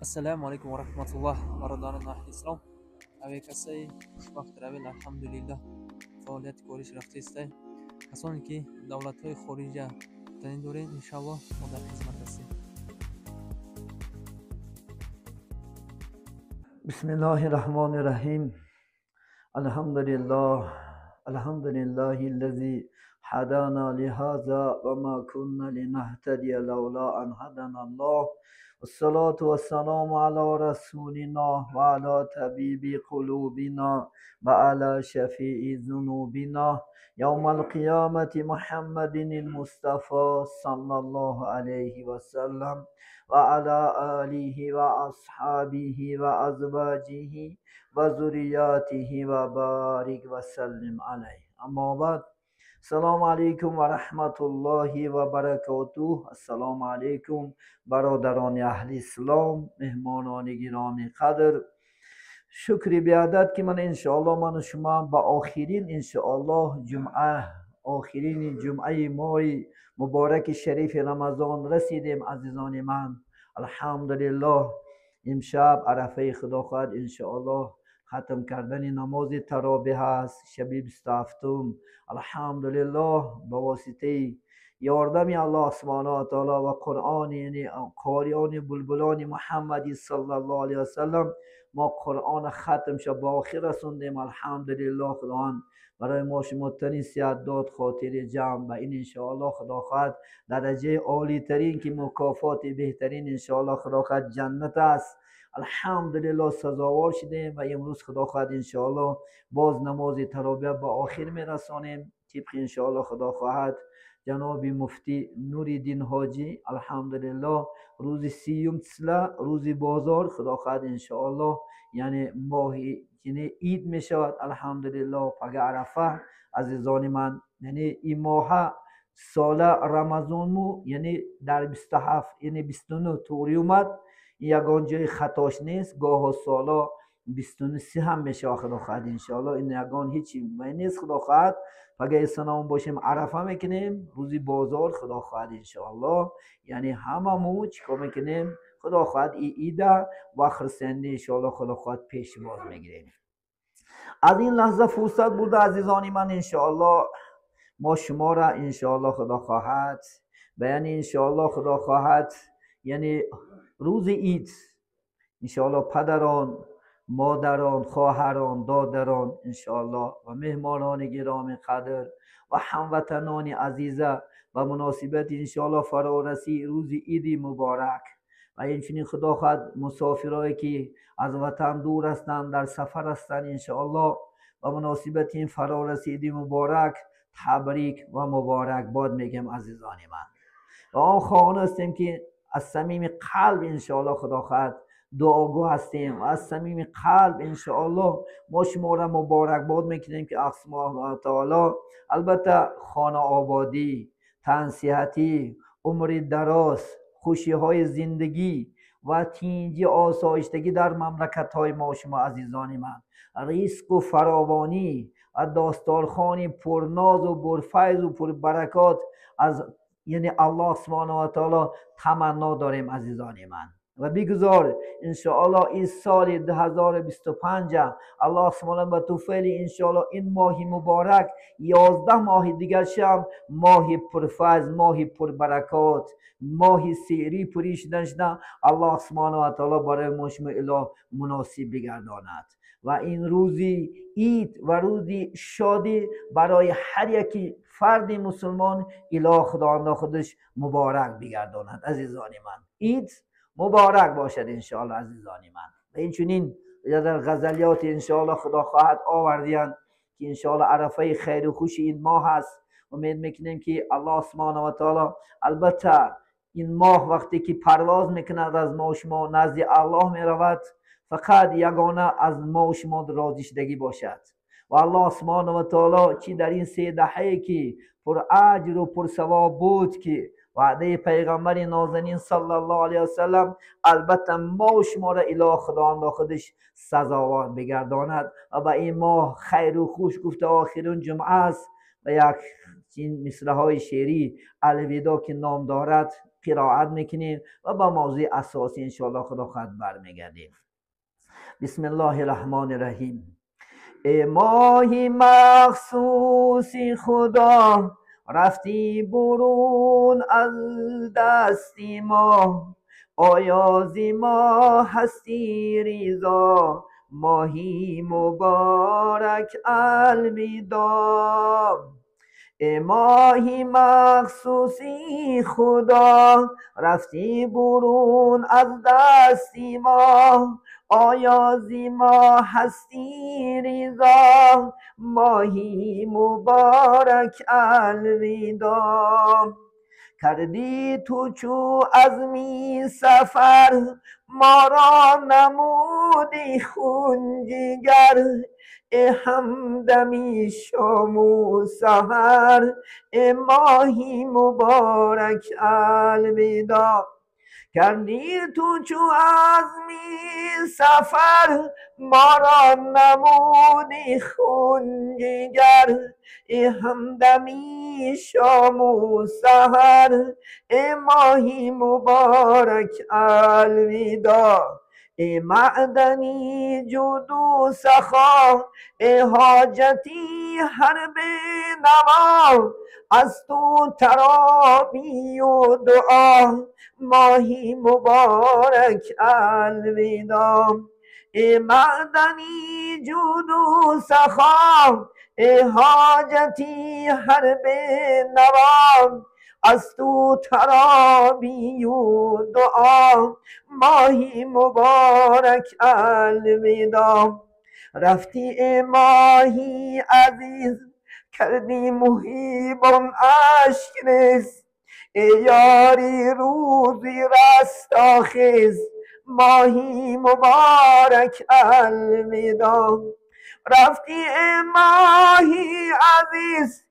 Ассалому алайкум ва раҳматуллоҳ, бародарони аҳли ислом. Авиакассаи Хушбахт Травел, алҳамдулиллаҳ, фаъолияти кориш рафтаистай. Касоне ки давлатҳои хориҷа ватанӣ доред, иншааллоҳ мо дар хизмат ҳастем. Бисмиллоҳи раҳмони раҳим. Алҳамдулиллоҳ, алҳамдулиллоҳи аллази ҳадана лиҳаза ва ма кунна линаҳтадия лавла ан ҳадана Аллоҳ. Вассалоту вассалому ала расулина ва ала табиби қулубина ва ала шафии зунубина явмал қиёмати Муҳаммадинил Мустафо саллаллоҳу алайҳи васаллам ва ала олиҳи ва асҳобиҳи ва азвоҷиҳи ва зурриятиҳи ва борик ва саллим алайҳ. Аммо баъд, ассалому алайкум ва раҳматуллоҳи ва баракотуҳ. Ассалому алайкум бародарони аҳли ислом, меҳмонони гиромӣ қадр. Шукри беадад ки ман иншоаллоҳ ману шумо ба охирин иншоаллоҳ ҷумъа, охирини ҷумъаи моҳи мубораки шарифи Рамазон расидем. Азизони ман, алҳамдулиллоҳ, имшаб арафаи Худо хоҳад иншоаллоҳ хатм кардани намози таровеҳ аст, шаби 27. Алҳамдулиллоҳ, ба воситаи ёрдами Аллоҳ субҳонаҳу ва таоло ва Қуръон, яъне қориёни булбулони Муҳаммади саллаллоҳу алайҳи васаллам, мо Қуръон хатм шав ба охир расондем. Алҳамдулиллоҳ, Худованд барои мо шумо тарин сиҳат дод, хотири ҷамъ ба ин иншоаллоҳ Худо хоҳад дараҷаи олитарин ки мукофоти беҳтарин иншоаллоҳ Худо хоҳад ҷаннат аст. Алҳамдулиллоҳ, сазовор шудем ва имрӯз Худо хоҳад иншоаллоҳ боз намози таровеҳ ба охир мерасонем. Тибқи иншоаллоҳ Худо хоҳад ҷаноби муфтӣ Нуриддин ҳоҷӣ, алҳамдулиллоҳ, рӯзи 30 тисла, рӯзи бозор, Худо хоҳад иншоаллоҳ, яъне моҳи яъне ид мешавад. Алҳамдулиллоҳ, пага арафа. Азизони ман, яъне ин моҳа сола Рамазонму, яъне дар 27, яъне 29 туғри омад, ягон ҷои хатош нест. Гоҳо сола 29 си ҳам мешавад, Худо хоҳад иншоаллоҳ, ин ягон ҳеч нест. Худо хоҳад пага саном бошем, арафа мекунем, рӯзи бозор, Худо хоҳад иншоаллоҳ, яъне ҳамаму чӣ кор мекунем, Худо хоҳад и ида ва хурсандӣ иншоаллоҳ Худо хоҳад пешвоз мегирем. Аз ин лаҳза фурсат буда, азизони ман, иншоаллоҳ мо шуморо иншоаллоҳ Худо хоҳад ба яъне иншоаллоҳ Худо хоҳад яъне рӯзи ид иншоаллоҳ падарон, модарон, хоҳарон, додарон иншоаллоҳ ва меҳмонони гиромӣ қадр ва ҳамватанони азиза ба муносибати иншоаллоҳ фарорасии рӯзи иди муборак ва инчунин Худо хоҳад мусофирое ки аз ватан дур ҳастанд, дар сафар ҳастанд, иншоаллоҳ ба муносибати ин фарорасии иди муборак табрик ва муборакбод мегӯем, азизони ман. Ва он хоҳон ҳастем ки аз самими қалб иншоаллоҳ Худо хоҳад дуогӯ ҳастем ва аз самими қалб иншоаллоҳ мо шуморо муборакбод мекунем ки Аллоҳ субҳонаҳу ва таоло албатта хонаободӣ, тансиҳатӣ, умри дароз, хушиҳои зиндагӣ ва тинҷи осоиштагӣ дар мамлакатҳои мо шумо, азизони ман, ризқу фаровонӣ ва досторхони пурнозу пурфайзу пурбаракот аз яъне Аллоҳ субҳонаҳу ва таоло таманно дорем, азизони ман. Ва бигузор иншоаллоҳ ин соли 2025 Аллоҳ субҳонаҳу ба туфайли иншоаллоҳ ин моҳи муборак 11 моҳи дигаршам моҳи пурфайз, моҳи пурбаракот, моҳи сири пурӣ шудан шуда Аллоҳ субҳонаҳу ва таоло барои мо шумо илоҳ муносиб бигардонад. Ва ин рӯзи ид ва рӯзи шодӣ барои ҳар яки фарди мусулмон илоҳ Худовандо худаш муборак бигардонад. Азизони ман, ид муборак бошад иншоаллоҳ, азизони ман. Ва инчунин дар ғазалиёт иншоаллоҳ Худо хоҳад овардиянд ки иншоаллоҳ арафаи хайру хуши ин моҳ аст. Умед мекунем ки Аллоҳ субҳонаҳу ва таоло албатта ин моҳ вақте ки парвоз мекунад аз мо шумо назди Аллоҳ меравад, фақат ягона аз мо шумо розӣ шудагӣ бошад. Ва Аллоҳ субҳонаҳу ва таоло чӣ дар ин се даҳае ки пураҷру пурсавоб буд ки ваъдаи пайғамбари нозанин саллаллоҳу алайҳи васаллам албатта мо шуморо илоҳ Худовандо худаш сазовор бигардонад ва ба ин моҳ хайру хуш гуфта охирун ҷумъа аст ва як این مصرع‌های شعری الوداع که نام دارد قرائت میکنیم و با موضوع اساسی انشاءالله خدا خواهد برمیگردیم. بسم الله الرحمن الرحیم. ای ماهی مخصوصی خدا، رفتی برون از دستی ما، آیا زی ما هستی رضا، ماهی مبارک الوداع. ای ماهی مخصوصی خدا، رفتی برون از دستی ما، آیا زی ما هستی رضا، ماهی مبارک الوداع. کردی تو چو عزمی سفر، ما را نمودی خون جگر، ای همدمی شام و سحر، ای ماهی مبارک الوداع. کردی تو چو عزمی سفر، ما را نمودی خون جگر، ای همدمی شام و سحر، ای ماهی مبارک الوداع. ای معدنی جود و سخا، ای حاجتی هر بینوا، از تو ترابی و دعا، ماهی مبارک الوداع. ای معدنی جود و سخا، ای حاجتی هر بینوا، از تو ترابی و دعا، ماهی مبارک الوداع. رفتی ای ماهی عزیز، کردی محیبان اشک ریز، ای یاری روزی رستاخیز، ماهی مبارک الوداع. رفتی ای ماهی عزیز،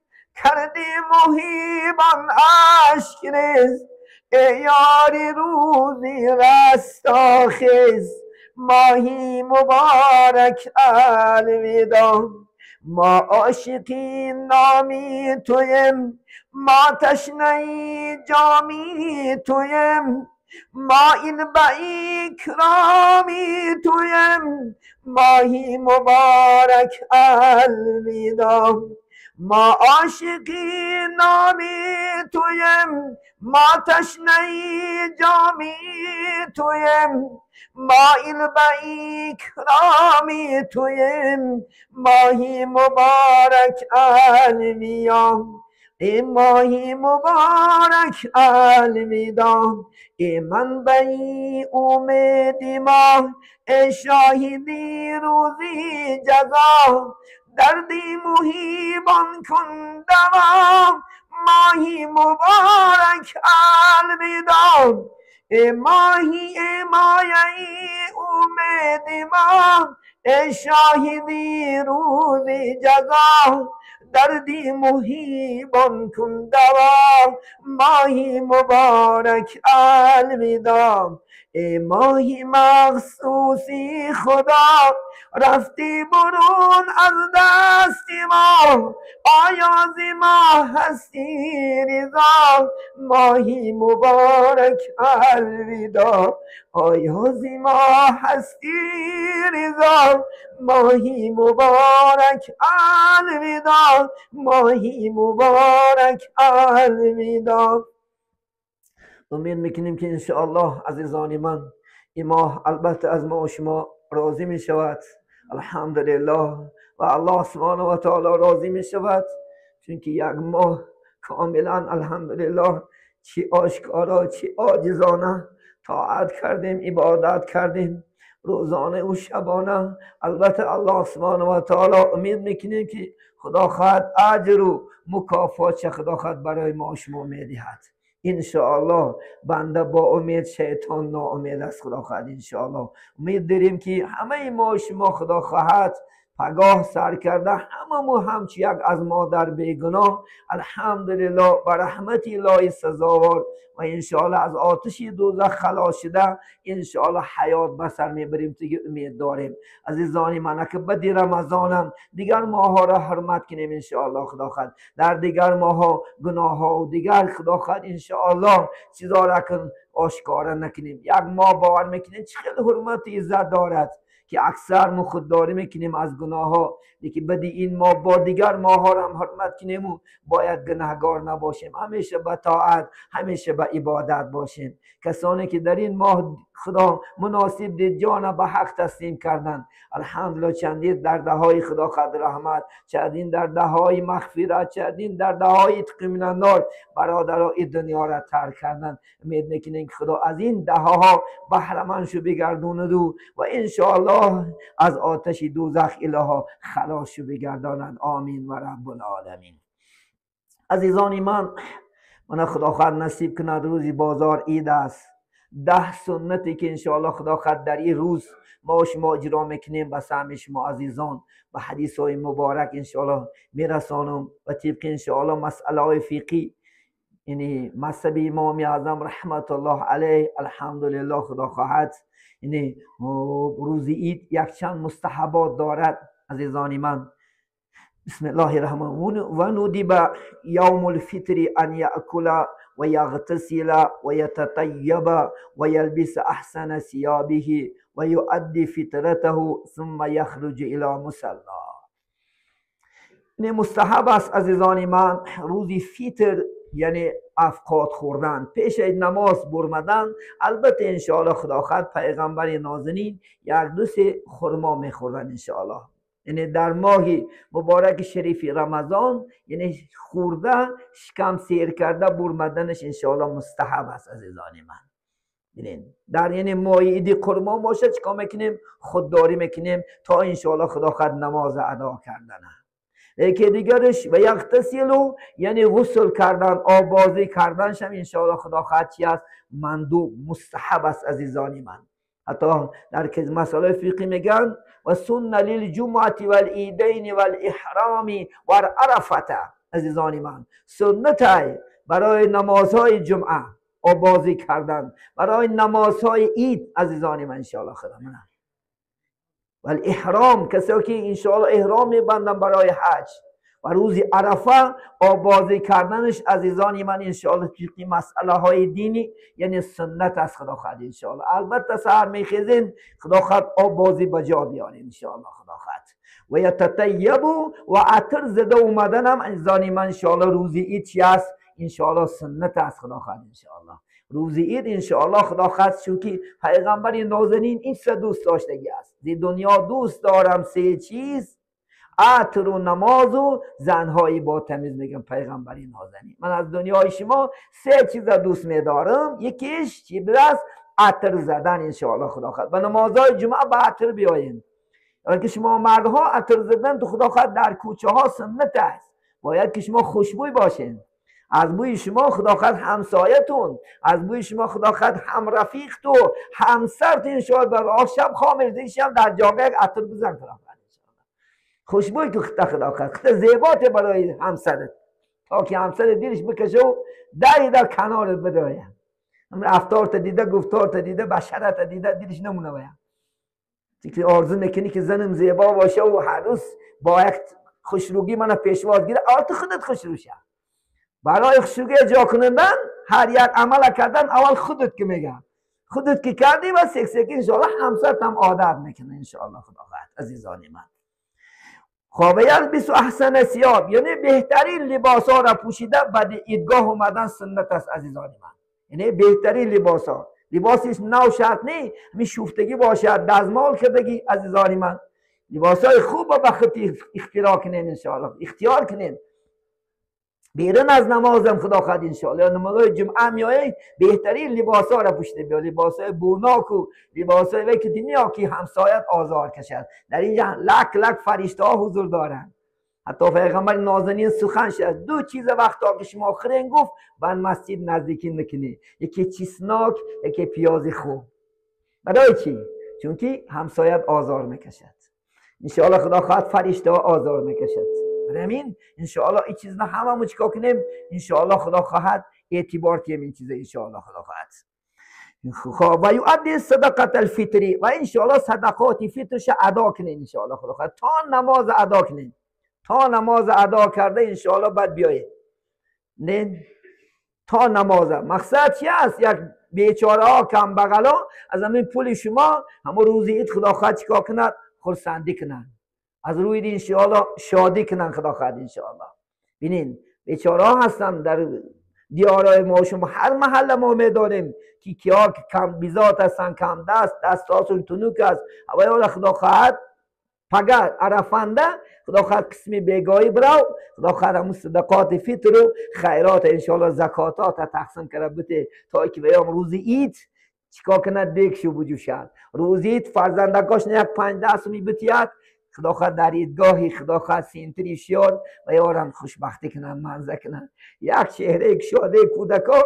کردی محیبان اشک ریز، ای یاری روزی رستاخیز، ماهی مبارک الوداع. ما عاشقی نامی تویم، ما تشنه جامی تویم، ما این به اکرامی تویم، ماهی مبارک الوداع. ما عاشقی نامی تویم، ما تشنه جامی تویم، ما این به اکرامی تویم، ماهی مبارک الوداع. ای ماهی مبارک الوداع، ای منبع امید ما، ای شاهدی روزی جزا، دردی محیبان کن دوا، ماهی مبارک الوداع. ای ماهی ای مایه امید ما، ای شاهدی روزی جزا، دردی محیبان کن دوا، ماهی مبارک الوداع. ای ماهی مخصوصی خدا، رفتی برون از دست ما، آیا ز ما هستی رضا، ماهی مبارک الوداع. آیا ز ما هستی رضا، ماهی مبارک الوداع، ماهی مبارک الوداع. امید میکنیم که انشاءالله عزیزان من این ماه البته از ما و شما راضی می شود، الحمدلله، و الله سبحانه و تعالی راضی می شود، چون که یک ماه کاملا الحمدلله چی آشکارا چی عاجزانه طاعت کردیم، عبادت کردیم، روزانه و شبانه. البته الله سبحانه و تعالی امید میکنیم که خدا خواهد اجر و مکافات خدا خواهد برای ما و شما میدهد انشاءالله. بنده با امید، شیطان ناامید است. خدا خواهد انشاءالله امید داریم که همه ما و شما خدا خواهد پگاه سر کرده هممو همچی یک از مادر بیگناه الحمدلله و رحمت الهی سزاوار و انشاءالله از آتش دوزخ خلاص شده انشاءالله حیات به سر میبریم. دیگه امید داریم عزیزانی من که بدی رمضانم دیگر ماها را حرمت کنیم انشاءالله خدا خواهد در دیگر ماها گناه ها و دیگر خدا خواهد انشاءالله چیزا را کن آشکارا نکنیم. یک ماه باور میکنیم چه خیلی حرمت عزت دارد که اکثر ما خودداری میکنیم از گناه ها، لیکن بدی این ما با دیگر ماها را هم حرمت کنیم و باید گناهگار نباشیم، همیشه به طاعت همیشه به عبادت باشیم. کسانی که در این ماه خدا مناسب دید جان به حق تسلیم کردن الحمدلله چندین در دههای خدا قدر رحمت، چندین در دههای مغفرت، چندین در دههای اتق من النار برادرها این دنیا را ترک کردن. امید میکنیم که خدا از این دهها بهره شو بگرداند و انشاءالله از آتش دوزخ الها خلاص شو بگرداند. آمین و رب العالمین. عزیزان من خدا خواهد نصیب کند روزی بازار عید است. 10 سنتی که انشاءالله خدا خواهد در این روز ما شما اجرا میکنیم به سهم شما عزیزان به حدیث های مبارک انشاءالله میرسانم و طبق انشاءالله مسئله های فقهی یعنی مذهب امام اعظم رحمت الله علیه الحمدلله خدا خواهد یعنی روز عید یک چند مستحبات دارد. عزیزان من بسم الله الرحمن الرحیم و ندب یوم الفطر ان یأکل و یغتسل و یتطیب و یلبس احسن ثیابه و یؤدی فطرته ثم یخرج الی مصلی. یعنی مستحب است عزیزان من روز فطر یعنی افقات خوردن پیش نماز برمدن. البته انشاءالله خدا خواهد پیغمبر نازنین یک دو سه خرما میخوردن انشاءالله، یعنی در ماه مبارک شریف رمضان یعنی خورده شکم سیر کرده برمدنش انشاءالله مستحب است عزیزان من. ببینید در یعنی ماه عید قربان باشه چیکار میکنیم؟ خودداری میکنیم تا انشاءالله خدا خواهد نماز ادا کردن. یکی دیگرش و یغتسلو یعنی غسل کردن آبازی کردنش هم انشاءالله خدا خواهد چی است؟ مندوب مستحب است عزیزان من. حتی در مسئله فقهی میگن و سن للجمعه والعیدین والاحرام والعرفه. عزیزان من سنت برای نمازهای جمعه آبازی کردن، برای نمازهای عید عزیزان من انشاءالله خدا من والاحرام کسی که انشاءالله احرام میبندن برای حج و روز عرفه آبازی کردنش عزیزان من انشاءالله طبق مسئله های دینی یعنی سنت است خدا خواهد انشاءالله. البته سحر میخیزین خدا خواهد آبازی به جا بیارین انشاءالله خدا خواهد و یتطیب و عطر زده اومدن هم عزیزان من انشاءالله روز عید چی است؟ انشاءالله سنت است خدا خواهد انشاءالله روز عید انشاءالله خدا خواهد، چون که پیغمبر نازنین این سه دوست داشتگی است. دی دنیا دوست دارم سه چیز، عطر و نماز و زنهایی با تمیز. میگم پیغمبر نازنین من از دنیای شما سه چیز دوست میدارم، یکیش چی است؟ عطر زدن انشاءالله خدا خواهد و نمازهای جمعه با عطر بیاین. یعنی که شما مردها عطر زدن تو خدا خواهد در کوچه ها سنت است، باید که شما خوشبوی باشین. از بوی شما خدا خواهد همسایتون، از بوی شما خدا خواهد هم رفیق تو، همسرت انشاءالله بر شب خامرزیش هم در جامعه عطر بزن خدا خواهد خوشبوی که خدا خواهد خدا زیبات برای همسرت تا که همسر دیرش بکشه و دری در کنارت بداید. رفتار تا دیده، گفتار تا دیده، بشرت تا دیده، دیرش نمونه باید که آرزو میکنی که زنم زیبا باشه و هر روز با یک خوشروگی منو پیشواز گیره. آرت خودت خوشروشه برای خوشروگی اجرا کنندن هر یک عمل کردن اول خودت که میگم خودت که کردی و سک سک انشاءالله همسرت هم عادت میکنه انشاءالله خدا خواهد. عزیزان من خب یلبس احسن ثیاب یعنی بهترین لباس ها را پوشیده بعد عیدگاه اومدن سنت است عزیزان من. یعنی بهترین لباس ها، لباسش نو شرط نی همین شوفتگی باشد دزمال کردگی عزیزان من لباس های خوب به خود اختراع کنین انشاءالله اختیار کنین. بیرون از نمازم خدا خواهد انشاءالله نمازهای جمعه میایی بهترین لباس ها را پوشیده بیا، لباس های بوناک و لباس های که دنیا که همسایت آزار کشد. در اینجا لک لک فرشته ها حضور دارند. حتی پیغمبر نازنین سخن شد دو چیز وقتا که شما خرین گفت بر مسجد نزدیکی نکنی، یکی چیسناک یکی پیاز خوب. برای چی؟ چون که همسایت آزار میکشد. انشاءالله خدا خواهد فرشته ها آزار میکشد. برای انشاءالله این چیز نه هممون چیکار کنیم؟ انشاءالله خدا خواهد اعتبار تیم این چیزه انشاءالله خدا خواهد. خب و یؤدی صدقه الفطری و انشاءالله صدقات فطرش ادا کنین انشاءالله خدا خواهد. تا نماز ادا کنین، تا نماز ادا کرده انشاءالله بعد بیایید. نه تا نماز مقصد چی است؟ یک بیچاره ها کم بغلا از همین پول شما همون روزی عید خدا خواهد چیکار کند؟ خرسندی کنند، از روی انشاءالله شادی کنند خدا خواهد انشاءالله. ببینین بیچاره ها هستن در دیارای ما شما، هر محله ما میدانیم که کیا کم بیزات هستن، کم دست، دستاشون تنوک است. اولا خدا خواهد پگه عرفنده خدا خواهد قسمی بیگاهی برو، خدا خواهد همون صدقات فطر و خیرات انشاءالله زکاتات تقسیم کرده بده تا که بیام روز عید چیکار کند؟ بکشو بجوشد. روز عید فرزندکاش یک 5 دستمی بتید خدا خواهد در عیدگاهی خدا خواهد سینتری شیار و یارم خوشبختی کنند، منزه کنند. یک چهره کشاده کودکا،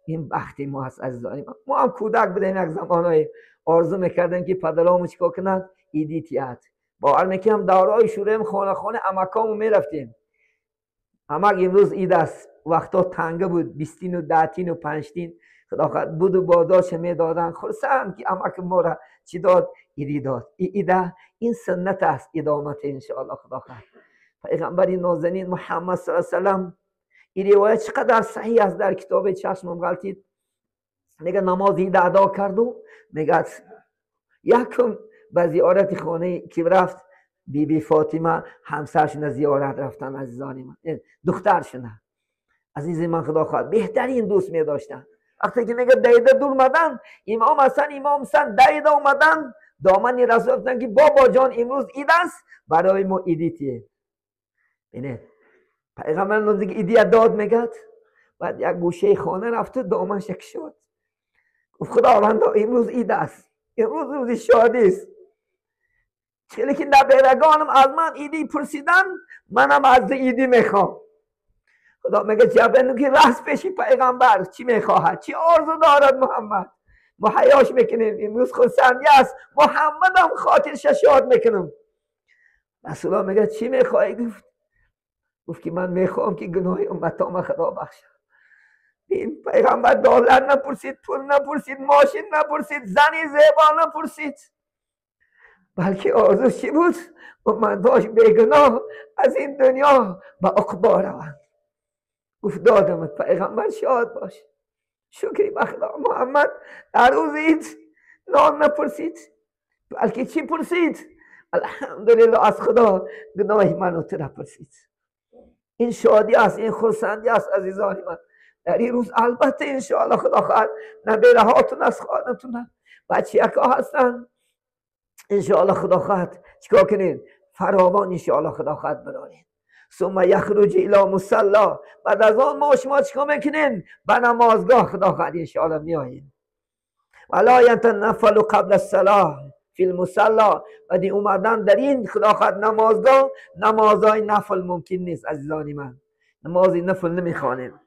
این بختی ما هست عزیزان. ما هم کودک بودیم یک زمانای آرزو میکردیم که پدرامو چیکار کنند؟ عیدی تیاد. باور میکنم دورای شوریم خانه خانه امکامو میرفتیم. امک امروز عید است، وقتا تنگه بود، 20 و 10 و 5 خدا خواهد بود و باداش میدادن. خرسند که امک ما را چی داد؟ عیدی داد. ایده این سنت است، ادامت انشاءالله خدا خواهد. پیغمبر نازنین محمد صلی الله علیه و سلم، این روایت چقدر صحیح است، در کتاب چشمم غلطید، میگه نماز عید ادا کرد و میگه یکم به زیارت خانه که رفت بی بی فاطمه همسرشون زیارت رفتن. عزیزان من، دخترشون عزیز من خدا خواهد بهترین دوست می داشتن. وقتی که میگه دیده دور مدن امام حسن، امام حسن دیده اومدن دامن رسول گفتن که بابا جان امروز عید است، برای ما عیدی تیه. ببینید پیغمبر نزدیک عیدی داد میگه، بعد یک گوشه خانه رفته دامنش کشاد، گفت خداوندا امروز عید است، امروز روز شادی است، چلی که نبرگانم از من عیدی پرسیدن، منم از عیدی میخوام. خدا میگه جبرئیل که راست پیشی پیغمبر چی میخواهد، چی آرزو دارد محمد، ما حیاش میکنیم امروز خرسندی است، محمد هم خاطرش شاد میکنم. رسول الله میگه چی میخوای؟ گفت که من میخوام که گناه امتام خدا بخشم. این پیغمبر دلار نپرسید، پول نپرسید، ماشین نپرسید، زنی زیبا نپرسید، بلکه آرزوش چی بود؟ امتاش بیگناه از این دنیا به عقبی روند. گفت دادمت پیغمبر شاد باش، شکری به خدا. محمد در روز عید نان نپرسید، بلکه چی پرسید؟ الحمدلله از خدا گناه من و تو را پرسید. این شادی است، این خرسندی است عزیزان من در این روز. البته انشاءالله خدا خواهد نبیره هاتون از خانتون بچه ها هستن، انشاءالله خدا خواهد چیکار کنین؟ فراوان انشاءالله خدا خواهد برارین. ثم یخرج الی مصلی، بعد از آن ما شما چیکار میکنین؟ به نمازگاه خدا خواهد انشاءالله میایین. ولا یتنفل قبل الصلاه فی المصلی، بعد اومدن در این خدا خواهد نمازگاه، نمازهای نفل ممکن نیست عزیزان من، نماز نفل نمیخوانیم،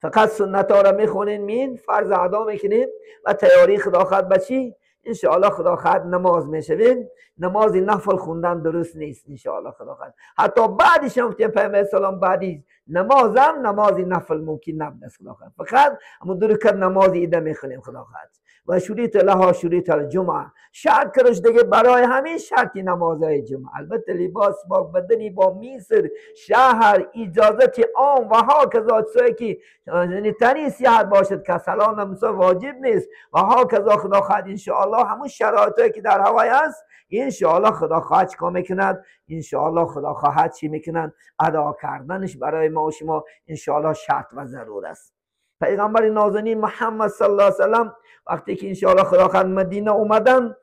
فقط سنت ها را میخونیم، مین فرض ادا میکنیم و تیاری خدا خواهد بچی انشاءالله خدا خواهد نماز میشویم. نماز نفل خوندن درست نیست انشاءالله خدا خواهد. حتی بعدش هم گفتیم پیامبر سلام بعدی نمازم نماز نفل ممکن نبود خدا خواهد، فقط همون دو رکعت نماز ایده میخونیم خدا خواهد. و شریط لها شریط الجمعه، شرط کرش دیگه برای همین شرطی نمازهای جمعه. البته لباس با بدنی با میسر شهر اجازت عام و ها کذا چیزایی که یعنی تنی صحت باشد که سلام مثلا واجب نیست و ها کذا خدا خواهد انشاءالله همون شرایطی که در هوای است انشاءالله خدا خواهد چیکار میکند؟ انشاءالله خدا خواهد چی میکنند؟ ادا کردنش برای ما و شما انشاءالله شرط و ضرور است. پیغمبر نازنین محمد صلی الله علیه و سلم وقتی که انشاءالله خدا خواهد مدینه اومدن،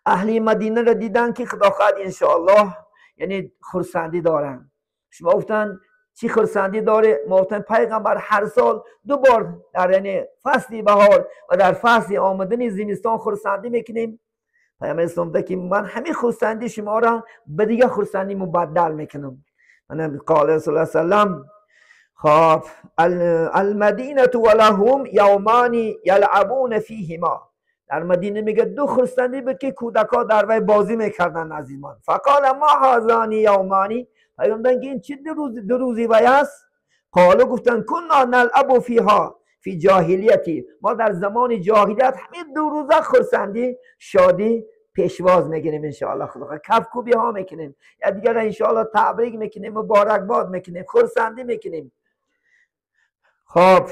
اهل مدینه را دیدن که خدا خواهد انشاءالله یعنی خرسندی دارن. شما گفتن چی خرسندی داره؟ ما گفتن پیغمبر هر سال دو بار در یعنی فصل بهار و در فصل آمدن زمستان خرسندی میکنیم. پیامبر اسلام گفت که من همین خرسندی شما را به دیگه خرسندی مبدل میکنم. من قال صلی الله علیه و سلم خب المدینه ولهم یومان یلعبون فیهما، در مدینه میگه دو خرسندی بود که کودکا در وی بازی میکردن عزیزمان. فقال ما هذان یومانی، پیامبر که این چه دو روزی وی است؟ قالو گفتن کنا نلعب فیها فی جاهلیتی، ما در زمان جاهلیت همین دو روزه خرسندی شادی پیشواز میگیریم انشاءالله. خدا کفکوبی ها میکنیم، یا دیگر انشاءالله تبریک میکنیم، مبارکباد میکنیم، خرسندی میکنیم. خب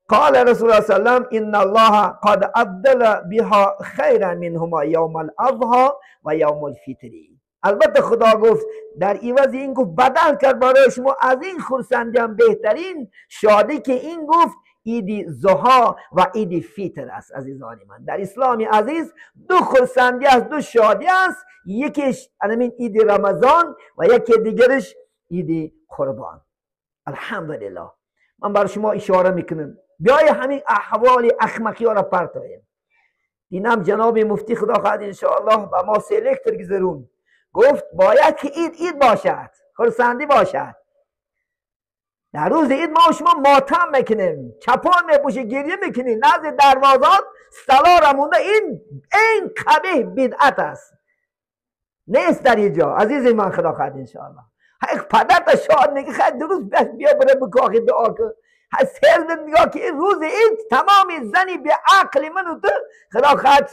قال رسول الله صلی الله علیه و سلم ان الله قد ابدل بها خیرا منهما یوم الاضحی و یوم الفطر. البته خدا گفت در عوض این گفت بدل کرد برای شما از این خرسندی هم بهترین شادی که این گفت عید ضحی و عید فطر است. عزیزان من در اسلام عزیز دو خرسندی است، دو شادی است، یکیش همین عید رمضان و یکی دیگرش عید قربان. الحمدلله من برای شما اشاره میکنم بیای همین احوال احمقی ها را پرتاییم. اینم جناب مفتی خدا خواهد انشاءالله به ما سلکتر گذرون گفت باید که عید عید باشد، خرسندی باشد. در روز عید ما شما ماتم میکنیم، چپان میپوشیم، گریه میکنیم، نزد دروازات سلا را مونده. این قبیح بدعت است، نیست در اینجا عزیز من. خدا خواهد انشاءالله حق پدر تا شاد میگه خیلی دو روز بیا بره بکاخی دعا کن. سر نگاه که روز عید تمام زنی به عقل من و تو خدا خواهد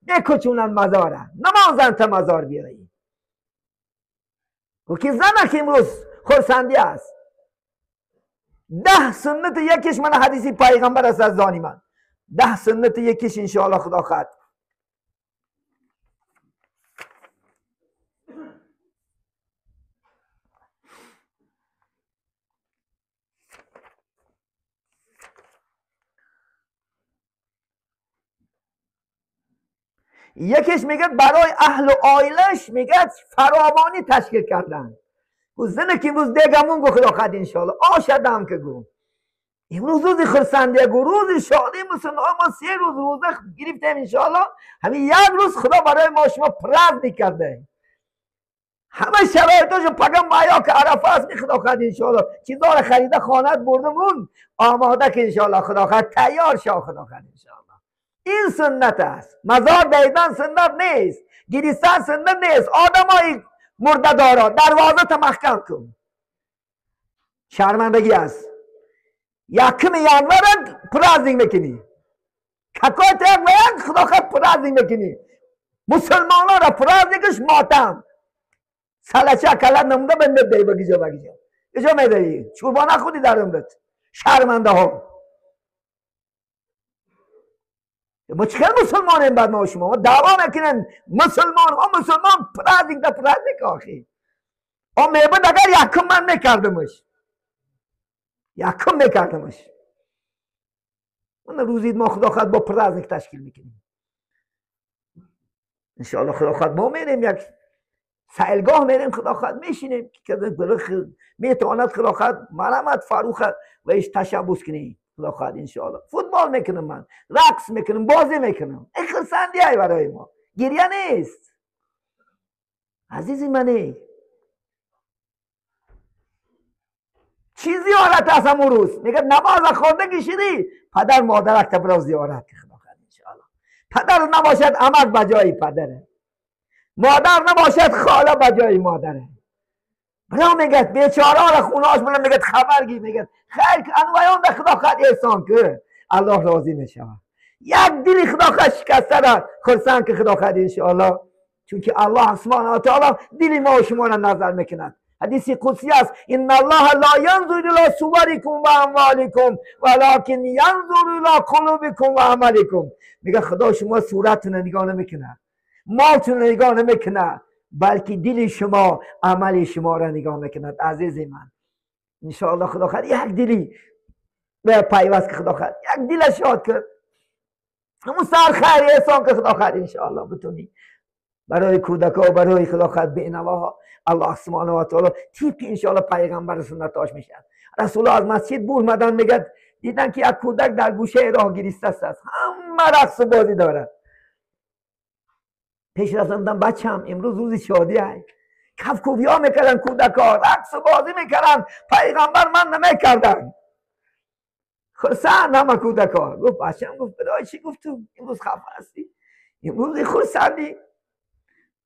بکچونن مزاره، نمازن تا مزار بیایی. گفت که زنک امروز خرسندی است. 10 سنت یکیش من حدیثی پیغمبر است از زانی من. 10 سنت یکیش انشاءالله خدا خواهد. یکیش میگه برای اهل و عائلش میگه فراوانی تشکیل کردن. زنه که امروز دیگمون گو خدا خواهد انشاءالله آش دم که گو امروز روز خرسندیه، گو روز شادی مسلمان. ما 3 روز روزه گرفتیم انشاءالله، همین یک روز خدا برای ما شما پرز کرده. همه شرایطش پگم مایا که عرفه است می خدا خواهد انشاءالله چیزا رو خریده خانت بردمون آماده که انشاءالله خدا خواهد تیار شا خدا خواهد انشاءالله. این سنت است. مزار دیدن سنت نیست، گریستن سنت نیست. آدمای مرده دارا دروازه تا محکم کن، شرمندگی است. یکم ینور پرازینگ میکنی، ککایت یک و یک خدا خواهد پرازینگ میکنی. مسلمان ها را پرازینگش ماتم سلچه کلت نمونده به میدهی بگیجا بگیجا اجا میدهی چوربانه خودی در عمرت. شرمنده ها ما چه مسلمانیم؟ بعد ما شما ما دعوا میکنن مسلمان ما مسلمان پرازینگ دا پرازینگ. آخی آ میبود اگر یکم من میکردمش، یکم میکردمش. من روزید ما خدا خواهد با پرازینگ تشکیل میکنیم انشاءالله. خدا خواهد ما میریم یک سیلگاه میریم، خدا خواهد میشینیم که میتواند خدا خواهد مرحمت فاروخ و ایش تشبث کنیم. خدا خواهد انشاءالله فوتبال میکنم، من رقص میکنم، بازی میکنم. این خرسندی های برای ما، گریه نیست عزیزی منی. چی زیارت است همون روز؟ میگه نماز خوانده کشیدی پدر مادرک تا زیارت که خدا خواهد انشاءالله. پدر نباشد عمک بجای پدره، مادر نباشد خاله بجای مادره. برا میگه بیچاره را خونهاش بلند میگه خبر گیر، میگه خیر که انوایان به خدا خواهد احسان که الله راضی میشود. یک دل خدا خواهد شکسته را خرسند که خدا خواهد انشاءالله، چون که الله سبحانه و تعالی دل ما و شما را نظر میکند. حدیث قدسی است ان الله لا ینظر الی صورکم و اموالکم ولکن ینظر الی قلوبکم و اعمالکم. میگه خدا شما صورتتون نگاه نمیکنه، مالتون نگاه نمیکنه، بلکه دل شما عمل شما را نگاه میکند. عزیز من انشاءالله خدا خواهد یک دلی به پیوست که خدا خواهد یک دل شاد کرد، همون سر خیر احسان که خدا خواهد انشاءالله بتونی برای کودک ها و برای خدا خواهد بینواها. الله سبحانه و تعالی طبق انشاءالله پیغمبر سنتاش میشد. رسول الله از مسجد برآمدن میگه دیدن که یک کودک در گوشه راه گریسته است، همه رقص بازی دارد. پیش رفتم بچم امروز روز شادی های، کفکوبی ها میکردن کودک ها، رقص بازی میکردن، پیغمبر من نمیکردن. خرسند همه کودکا. گفت بچه‌م، گفت برای چی؟ گفت تو امروز خفه هستی، امروز خرسندی.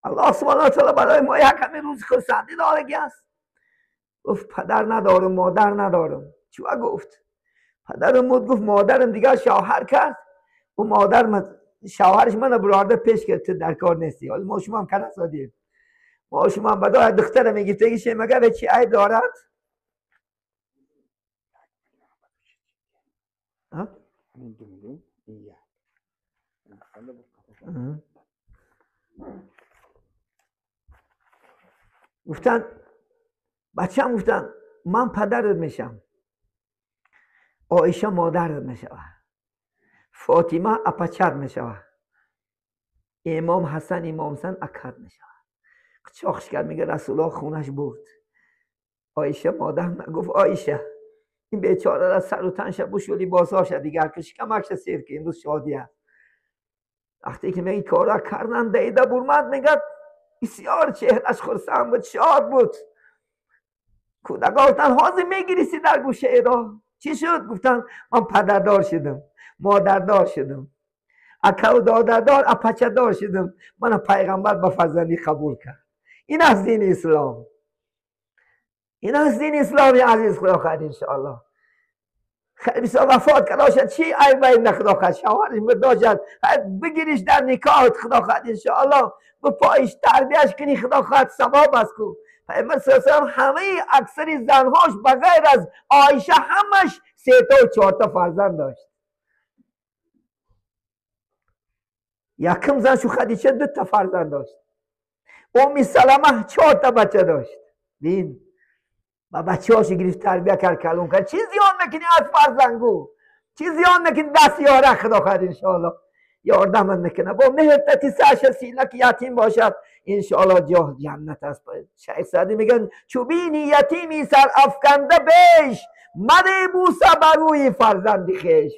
الله سبحانه و تعالی برای ما یک همین روز خرسندی دارگی است. گفت پدر ندارم، مادر ندارم. چوا گفت؟ پدرم مرد. گفت مادرم دیگر شوهر کرد و مادر شوهرش من برارده پیش کرد، تو در کار نیستی. حالا ما شما هم کرسادیم، ما شما هم بدای دختر میگیفتگیشه، مگه به چی عیب دارد؟ گفتن بچه هم گفتن من پدرت میشم، عایشه مادرت میشه، فاطمه اپچت میشه، امام حسن امام حسن اکد میشه. چاخش کرد، میگه رسول الله خونش برد. عایشه مادر گفت عایشه این بیچاره را سر و تنش بشو، لباساش دیگر که شکمش سیر که امروز شادی است. وقتی که میگه کارا کردن دیده برمد، میگه بسیار چهرش خرسند بود، شاد بود. کودکا گفتن حاضر میگیریسی در گوشه ایرا، چی شد؟ گفتن من پدردار شدم، مادردار شدم، اکا و دادردار، اپچه دار شدم، من پیغمبر به فرزندی قبول کرد. این از دین اسلام، این از دین اسلامی عزیز. خدا خواهد انشاءالله خیلی بسیار وفات کرد باشد، چی عیب این خدا خواهد شوهرش برداشد، بگیریش در نکاحت خدا خواهد انشاءالله، به پایش تربیهش کنی خدا خواهد ثواب است. کو پیامبر صلی الله علیه و همه اکثر زنهاش بغیر از عایشه همش 3 تا و 4 تا فرزند داشت. یکم زن شو خدیجه 2 تا فرزند داشت، ام سلمه 4 تا بچه داشت. بین و بچه هاشو گرفت تربیه کرد، کلون کرد. چی زیان میکنی از فرزنگو؟ چی زیان میکنی؟ دست یاره خدا خواهد انشاءالله یاردمت میکنه. با مهر تتی سرش سینه که یتیم باشد انشاءالله جاه جنت است. شیخ سعدی میگن چوبینی یتیمی سر افکنده بیش، مده بوسه بر روی فرزند خویش.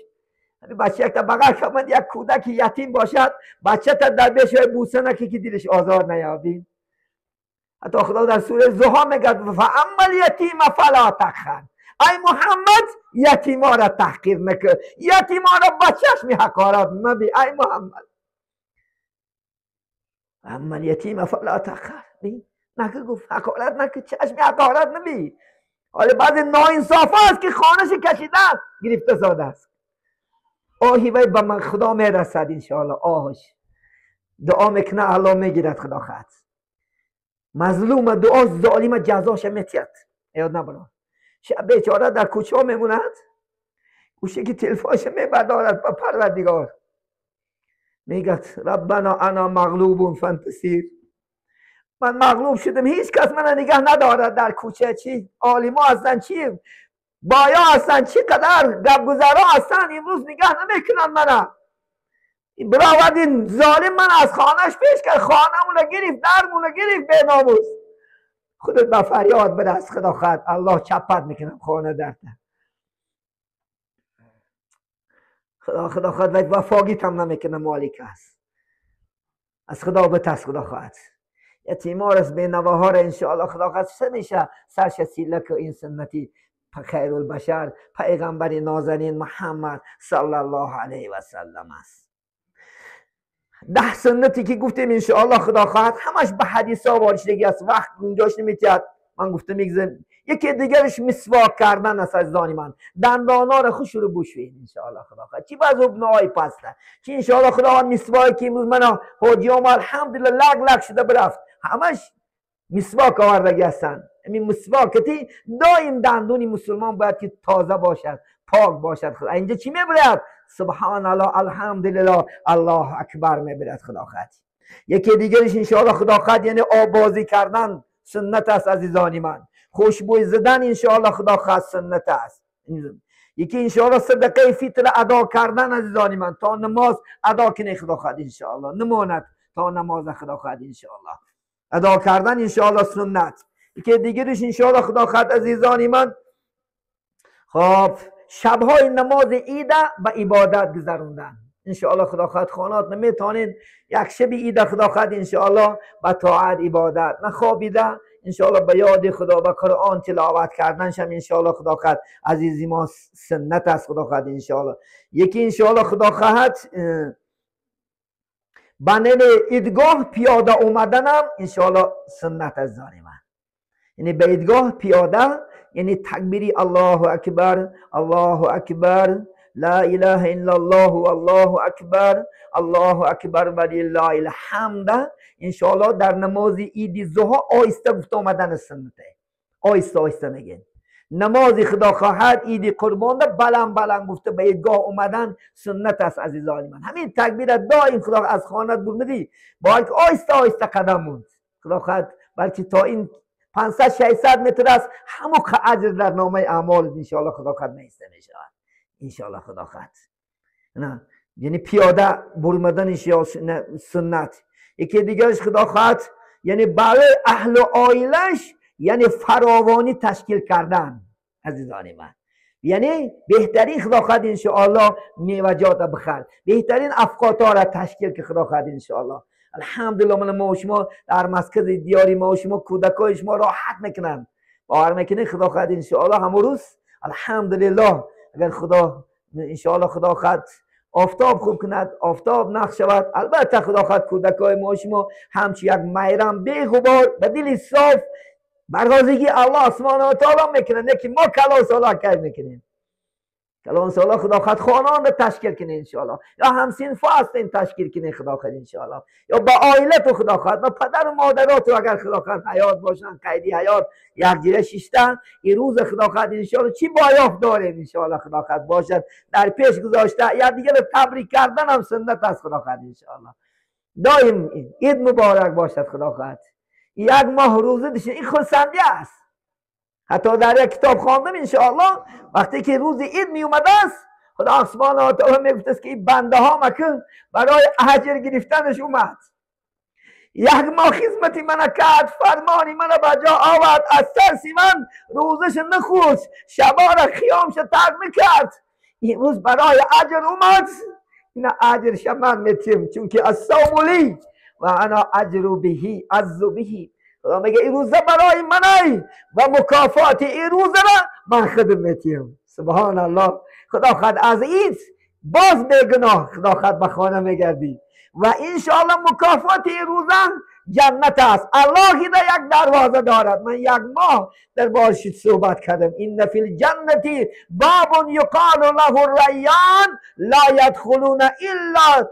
بچه یک تا بغل کمند یک کودک یتیم باشد، بچه تا در بیش بوسه نکی که دلش آزار نیابی. حتی خدا در سوره ضحی میگه فاما الیتیم فلا تقهر، ای محمد یتیما را تحقیر نکن، یتیما را با چشم حقارت مبی ای محمد. اما الیتیم فلا تقهر، نکه گفت حقارت نکه، چشم حقارت نبی. حالا بعضی ناانصاف است که خانش کشیدن گرفته زاده است. آهی وی به من خدا میرسد انشاءالله، آهش دعا میکنه الله میگیرد خدا خواهد. مظلوم دعا ظالم جزاش میتید، یاد نبرا. شب بیچاره در کوچه ها میموند، گوشه که تلفاش میبردارد به پروردگار، میگه ربنا انا مغلوب فانتصیر، من مغلوب شدم، هیچ کس من نگه ندارد در کوچه. چی عالما هستن، چی بایا هستن، چی قدر گپگذرا هستن، امروز نگه نمیکنن منه. این برآورد این ظالم من از خانهش پیش کرد، خانه‌مون رو گرفت، درمون رو گرفت، به ناموس. خودت به فریاد برس خدا خواهد الله چپت میکنم خانه درته. خدا خدا خواهد وفاگیت هم نمیکنه مالک است. از خدا بترس خدا خواهد. یتیمار است به نواها را انشاءالله خدا خواهد سه میشه سرش سیله که این سنتی خیر البشر پیغمبر نازنین محمد صلی الله علیه و سلم است. 10 سنتی که گفتیم انشاءالله خدا خواهد همش به حدیث ها وارشدگی است، وقت اونجاش نمیتید. من گفتم میگذن یکی دیگرش مسواک کردن است. عزیزان من دندانا را خوش رو بشوین انشاءالله خدا خواهد. چی بعض ابنهای پسته چی انشاءالله خدا مسواک که امروز من حاجیام الحمدلله لگ لگ شده برفت، همش مسواک آوردگی هستن. همین مسواکتی دایم دندونی مسلمان باید که تازه باشد، پاک باشد. خدا اینجا چی میبرد؟ سبحان الله، الحمدلله، الله اکبر میبرد خدا خواهد. یکی دیگرش انشاءالله خدا خواهد یعنی آبازی کردن سنت است عزیزان من. خوشبوی زدن انشاءالله خدا خواهد سنت است. یکی انشاءالله صدقه فطر ادا کردن عزیزان من، تا نماز ادا کنه خدا خواهد انشاءالله، نماند تا نماز خدا خواهد انشاءالله ادا کردن انشاءالله سنت. یکی دیگرش انشاءالله خدا خواهد عزیزان من، خب شبهای نماز عید به عبادت گذروندن انشاءالله خدا خواهد. خانات نمیتونین یک شب عید خدا خواهد انشاءالله به طاعت عبادت نخوابیده انشاءالله به یاد خدا به قرآن تلاوت کردنش هم انشاءالله خدا خواهد عزیزی ما سنت است خدا خواهد انشاءالله. یکی انشاءالله خدا خواهد بنل ایدگاه پیاده اومدنم انشاءالله سنت از من، یعنی به ایدگاه پیاده، یعنی تکبیری الله اکبر الله اکبر لا اله الا الله والله اکبر الله اکبر ولله الحمد انشاءالله در نماز عید ضحی آهسته گفته آمدن سنته، آهسته آهسته میگن. نماز خدا خواهد عید قربان ده بلند بلند گفته به عیدگاه اومدن سنت است عزیزان من. همین تکبیر دائم خدا از خانه برمیدی باید آهسته آهسته قدم موند خدا خواهد، بلکه تا این 500 600 متر است همون اجر در نامه اعمال انشاءالله خدا خواهد نوشته میشود انشاءالله خدا خواهد. نه یعنی پیاده برمدن سنت. یکی دیگرش خدا خواهد یعنی برای اهل عائلش یعنی فراوانی تشکیل کردن عزیزان من، یعنی بهترین خدا خواهد انشاءالله میوه‌جات بخر، بهترین افقاتها را تشکیل که خدا خواهد انشاءالله. الحمدلله من ما و شما در مرکز دیاری ما و شما کودکای شما راحت میکنن، باور میکنین خدا خواهد انشاءالله همون روز الحمدلله اگر خدا انشاءالله خدا خواهد آفتاب خوب کند، آفتاب نخ شود، البته خدا خواهد کودکای ما و شما همچی یک میرم بی غبار به دل صاف برغازگی الله سبحانه و تعالی میکنه، نه که ما کلان سالا کار میکنیم. کلان سالا خدا خواهد خانان را تشکیل کنه انشاءالله، یا همسینفا هستین تشکیل کنه خدا خواهد انشاءالله، یا با عائله تو خدا خواهد و پدر و مادرات تو اگر خدا خواهد حیات باشن قیدی حیات یک جیره شیشتن این روز خدا خواهد انشاءالله چی بایافت داریم انشاءالله خدا خواهد باشد در پیش گذاشته یا دیگه تبریک کردن هم سنت است خدا خواهد انشاءالله. دایم عید مبارک باشد خدا خواهد. یک ماه روزه داشته این خرسندی است. حتی در یک کتاب خواندم انشاءالله وقتی که روز عید می اومده است خدا سبحانه و تعالی میگفت است که این بنده ها مکن برای اجر گرفتنش اومد، یک ماه خدمتی من کرد، فرمانی من به جا آورد، از ترسی من روزش نخورد، شبا را خیامش ترک نکرد، این روز برای اجر اومد، این اجرش من میتیم چون که الصوم لی و انا اجر بهی عز بهی. خدا میگه این روزه برای منه و مکافات این روزه را من خودم میتیم. سبحان الله. خدا خود از عید باز بیگناه خدا خود به خانه میگردی و انشاءالله مکافات این روزه جنت است. الله یک دروازه دارد. من یک ماه در بارش صحبت کردم. ان فی الجنة باب یقال له الریان لا یدخلون الا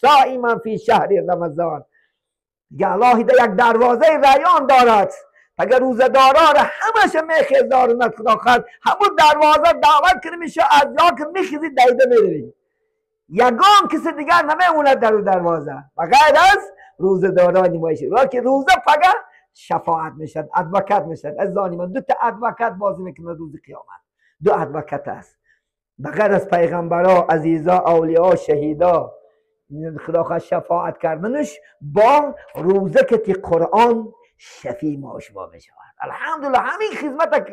صائما فی شهر رمضان. الله یک دروازه ریان دارد، اگر روزه دارا را همش میخیزدارند خدا خواهد همون دروازه دعوت کنه میشه از یا که میخیزی دیده میروی، یگان کسی دیگر نمیموند در اون دروازه و غیر از روزه دارا نمایشه. که روزه فقط شفاعت میشد، ادوکت میشد. از من دو تا ادوکت بازی میکنه روز قیامت، دو ادوکت است بغیر از پیغمبرا، عزیزا، اولیا، شهیدا. خدا خواهد شفاعت کردنش با روزه که تی قرآن شفیع ما شما میشود. الحمدلله همین خدمت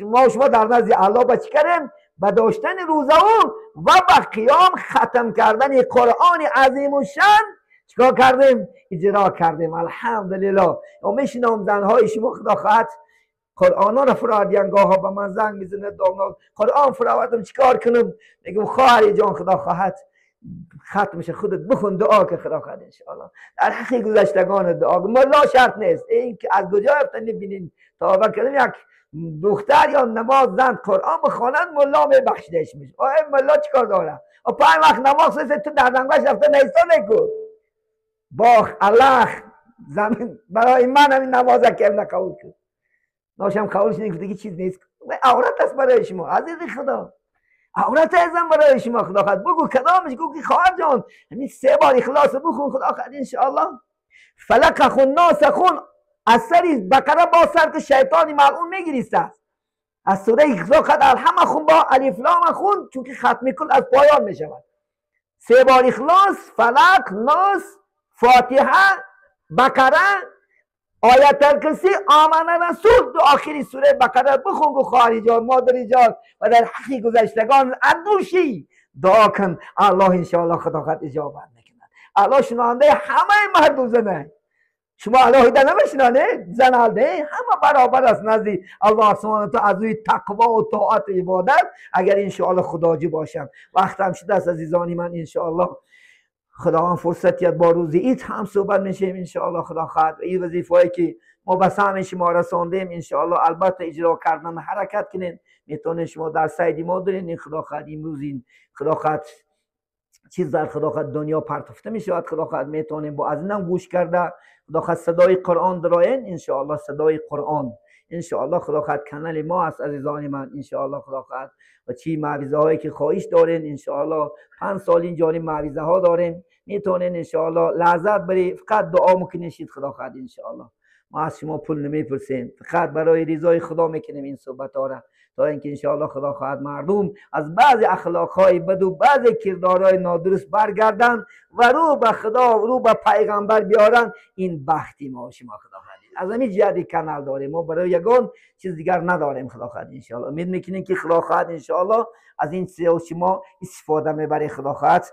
ما شما در نزد الله با چی کردیم؟ با داشتن روزه او و با قیام ختم کردن قرآن عظیم و شان چیکار کردیم؟ اجرا کردیم الحمدلله. و میشنم زنهای شما خدا خواهد قرآن را فرادیان گاه ها به من زنگ میزنه قرآن فراوردم چیکار کنم؟ میگم خواهر جان خدا خواهد ختم میشه خودت بخون دعا که خدا خواهد انشاءالله در حقی گذشتگان دعا. ملا شرط نیست این که از کجا رفتن ببینین توبه کردم یک دختر یا نماز زن قرآن بخوانند ملا میبخشیدش میشه. آ ملا چیکار داره؟ آ پنج وقت نماز تو در رنگش رفته نیستا نکن باخ الله زمین برای من همین نماز که قبول کرد ناشم قبول شد دیگه چیز نیست. عورت است برای شما عزیز خدا، عورت ازم برای شما خدا خواهد بگو کدامش؟ گو که خواهر جان همین 3 بار اخلاص بخون خدا خواهد انشاءالله. فلق خون ناس خون از سری بقره با سر که شیطانی ملعون میگیریست است از سوره خدا خواهد الحمد خون با الف لام خون چون که ختم کل از پایان میشود. 3 بار اخلاص، فلق، ناس، فاتحه، بقره، آیت الکرسی، آمن رسول، دو آخری سوره بقره بخون گو خواهری جان مادری جان و در حقی گذشتگان اندوشی دعا کن الله انشاءالله خدا خواهد اجابت میکند. الله شنونده همه مرد و زنه، Шумо алоҳида намешинонед, зан алде ҳама баробар аст назди Аллоҳ субҳонаҳу ва таъола аз рӯи тақво ва тоат ва ибодат, агар иншоаллоҳ худоҷӣ бошанд. Вақтам шудааст, азизони ман, иншоаллоҳ худованд фурсат диҳад, бо рӯзи ид ҳам суҳбат мешавем, иншоаллоҳ худо хоҳад. Ин вазифаҳое ки мо ба саҳми шумо расондем, иншоаллоҳ албатта иҷро кардан ҳаракат кунед. Метавонед шумо дар сайди мо доред, ин худо хоҳад имрӯз ин худо хоҳад чиз дар худо хоҳад дунё партофта мешавад. Худо хоҳад метавонем бо аз инам гӯш карда, худо хоҳад садои Қуръон дароен, иншоаллоҳ садои Қуръон, иншоаллоҳ худо хоҳад канали мо аст, азизони ман, иншоаллоҳ худо хоҳад. Ва чӣ мавъизаҳое ки хоҳиш дорен, иншоаллоҳ 5 сол ин ҷониб мавъизаҳо дорем, метавонед иншоаллоҳ лаззат баред, фақат дуо мекунед, худо хоҳад иншоаллоҳ. Мо аз шумо пул намепурсем, фақат барои ризои худо мекунем ин суҳбатҳоро, то инки иншоаллоҳ худо хоҳад мардум аз баъзе ахлоқҳои бад ва баъзе кирдорҳои нодуруст баргарданд ва рӯ ба худо, рӯ ба пайғамбар биёранд. Ин бахти мо шумо худо хоҳад. Аз ҳамин ҷиҳати канал дорем, мо барои ягон чиз дигар надорем, худо хоҳад иншоаллоҳ. Умед мекунем ки худо хоҳад иншоаллоҳ аз ин чиз шумо истифода мебаред, худо хоҳад.